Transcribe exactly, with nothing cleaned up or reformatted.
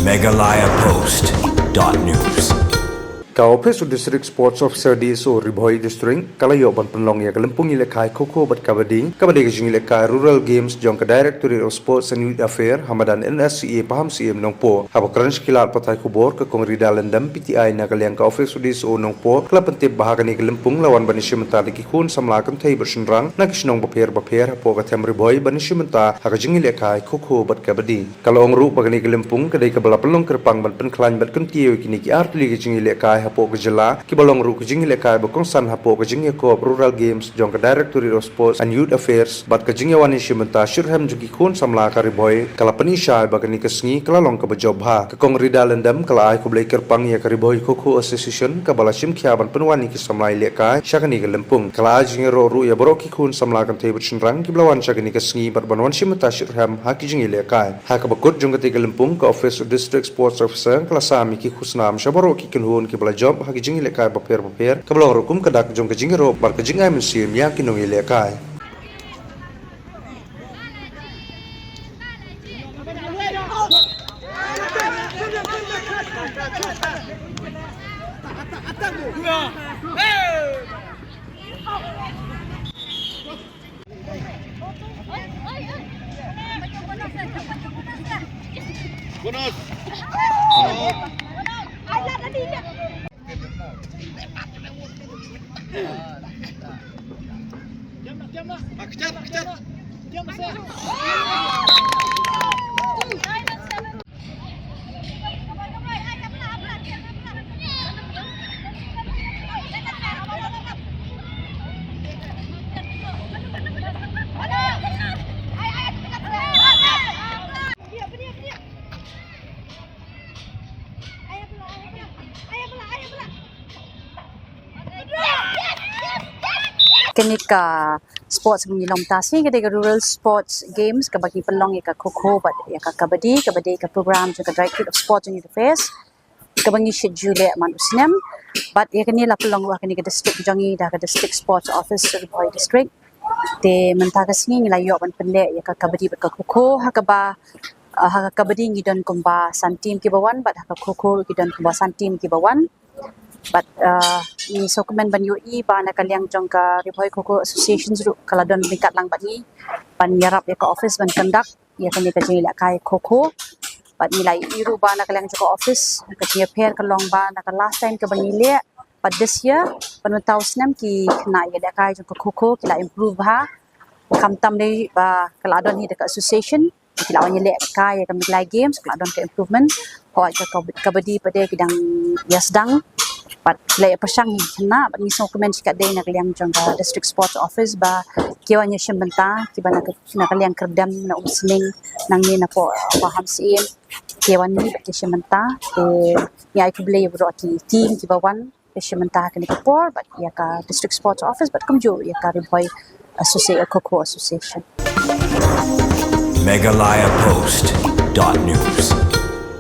Meghalaya Post dot news. Ka Office u District Sports Officer, D S O, Ri Bhoi District ka la ïoh ban pynlong ïa ka lympung ïalehkai kho kho bad kabaddi, kaba dei ka jingïalehkai Rural Games jong ka Directorate of Sports and Youth Affairs ha madan N S C A Pahamsyiem, Nongpoh. Haba kren sha ki lad pathai khubor, ka Kong Rida Lyngdoh, P T I, na ka liang ka Office u D S O Nongpoh, ka la pyntip ba ha kane ka lympung la wan ban ïashim bynta da ki khun samla kynthei bad shynrang na ki shnong bapher bapher hapoh ka them Ri Bhoi ban ïashim bynta ha ka jingïalehkai kho kho bad kabaddi. Ka la ong ruh ba kane ka lympung ka dei kaba la pynlong kyrpang ban pynkhlaiñ bad kyntiew ïa kine ki artylli ki jingïalehkai hapoh ka jylla, kiba long ruh ki jingïalehkai ba kongsan hapoh ka jingïakop Rural Games jong ka Directorate of Sports and Youth Affairs bad ka jingïawan ïashim bynta shitrhem jong ki khun samla ka Ri Bhoi. Ka la pynshai ba kane ka sngi ka la long kaba jop bha. Ka Kong Rida Lyngdoh ka la ai khublei kyrpang ïa ka Ri Bhoi Kho Kho Association kaba la shim khia ban pynwan ïa ki samla ïalehkai sha kane ka lympung. Ka la ai jingïaroh ruh ïa baroh ki khun samla kynthei bad shynrang kiba la wan sha kane ka sngi bad ban wan shim bynta shitrhem ha ki jingïalehkai. Ha kaba kut jong katei ka lympung, ka Office u District Sports Officer ka la sam ïa ki khusnam sha baroh ki kynhun kiba la jop ha ki jingïalehkai bapher bapher, kaba long ruh kum ka dak jong ka jingïaroh bad ka jingai mynsiem ïa ki nongïalehkai. Kane ka sports ba ngi long mynta ka sngi ka dei ka Rural Sports Games kaba ngi pynlong ïa ka kho kho bad ïa ka kabaddi, kaba dei ka program jong ka Directorate of Sports and Youth Affairs kaba ngi schedule leh man u snem. Bad ïa kane la pynlong ruh ha kane ka district jong ngi da ka District Sports Office, Ri Bhoi District. Te mynta ka sngi ngi la ïoh ban pynleh ïa ka kabaddi bad ka kho kho, ha kaba, ah, ha ka kabaddi ngi don kumba san team kiba wan bad ha ka kho kho ki don kumba san team kiba wan. Bad, ah, ngi sngewkmen ban ïohi ba na ka liang jong ka Ri Bhoi Kho Kho Association ruh ka la don ryngkat lang bad ngi ban ïarap ïa ka office ban conduct ïa kane ka jingïalehkai kho kho. Bad ngi la ïohi ruh ba na ka liang jong ka office ka jingïapher ka long ba na ka last time kaba ngi leh bad this year, bad mynta u snem, ki khynnah ïalehkai jong ka kho kho ki la improve bha. Khamtam dei ba ka la don hi da ka association, ki la wan ïalehkai ïa ka Meghalaya Games, ka la don ka improvement. Hooid, ka kab-, kabaddi pat de ki dang ïa sdang. Bad ki la ïa pyrshang hi ki khynnah, bad ngi sngewkmen shikatdei na ka liang jong ka District Sports Office ba ki wan ïashim bynta, kiba na ka, na ka liang kyrdem na Umsning, nangne napoh Pahamsyiem, ki wan hi bad ki shim bynta. Te ngi ai khublei ïa baroh ki team kiba wan ïashim bynta ha kane ka por, bad ïa ka District Sports Office bad kumjuh ïa ka Ri Bhoi Associ-, Kho Kho Association. Meghalaya Post dot news.